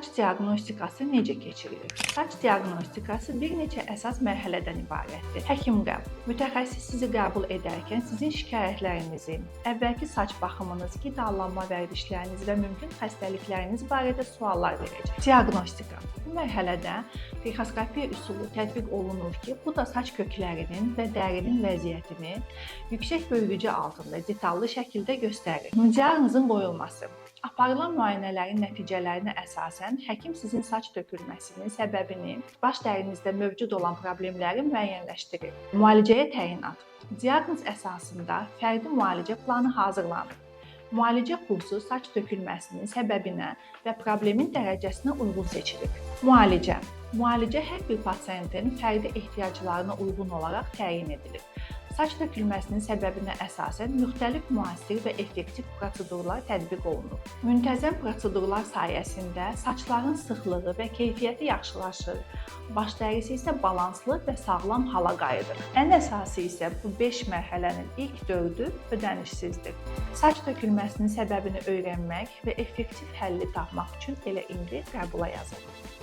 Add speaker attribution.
Speaker 1: Saç diaqnostikası necə keçirilir? Saç diaqnostikası bir neçə əsas mərhələdən ibarətdir. Həkim qəbulu. Mütəxəssis sizi qəbul edərkən sizin şikayətlərinizi, əvvəlki saç baxımınız, qidalanma vərdişləriniz və mümkün xəstəlikləriniz barədə suallar verəcək. Diaqnostika. Bu mərhələdə trixoskopiya üsulu tətbiq olunur ki, bu da saç köklərinin və dərinin vəziyyətini yüksək böyüdücü altında detallı şəkildə göstərir. Diaqnozun qoyulması. Aparılan müayinələrin nəticələrinə əsasən həkim sizin saç tökülməsinin səbəbini, baş dərinizdə mövcud olan problemləri müəyyənləşdirir. Müalicəyə təyinat. Diaqnoz əsasında fərdi müalicə planı hazırlanır. Müalicə kursu saç tökülməsinin səbəbinə və problemin dərəcəsinə uyğun seçilir. Müalicə. Müalicə hər bir pasientin fərdi ehtiyaclarına uyğun olaraq təyin edilir. Saç tökülməsinin səbəbinə əsasən müxtəlif müasir və effektiv prosedurlar tətbiq olunur. Müntəzəm prosedurlar sayəsində saçların sıxlığı və keyfiyyəti yaxşılaşır, baş dərisi isə balanslı və sağlam hala qayıdır. Ən əsası isə bu 5 mərhələnin ilk 4-ü ödənişsizdir. Saç tökülməsinin səbəbini öyrənmək və effektiv həlli tapmaq üçün elə indi qəbula yazılın.